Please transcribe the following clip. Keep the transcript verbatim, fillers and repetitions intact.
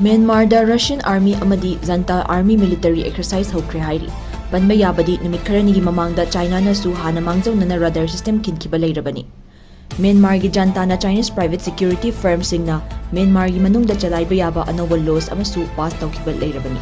ꯃ꯭ꯌꯥꯟꯃꯥꯔꯗ Russian Army ꯑꯃꯗꯤ Junta Army military exercise ꯍꯧꯈ꯭ꯔꯦ ꯍꯥꯏꯔꯤ꯫ ꯄꯟꯕ ꯌꯥꯕꯗꯤ, ꯅꯨꯃꯤꯠ ꯈꯔꯅꯤꯒꯤ ꯃꯃꯥꯡꯗ ꯆꯥꯏꯅꯥꯅꯁꯨ ꯍꯥꯟꯅ ꯃꯥꯡꯖꯧꯅꯅ radar system ꯈꯤꯟꯈꯤꯕ ꯂꯩꯔꯕꯅꯤ꯫ ꯃ꯭ꯌꯥꯟꯃꯥꯔꯒꯤ Juntaꯅ Chinese private security firmꯁꯤꯡꯅ ꯃ꯭ꯌꯥꯟꯃꯥꯔꯒꯤ ꯃꯅꯨꯡꯗ ꯆꯂꯥꯏꯕ ꯌꯥꯕ ꯑꯅꯧꯕ laws ꯑꯃꯁꯨ pass ꯇꯧꯈꯤꯕ ꯂꯩꯔꯕꯅꯤ꯫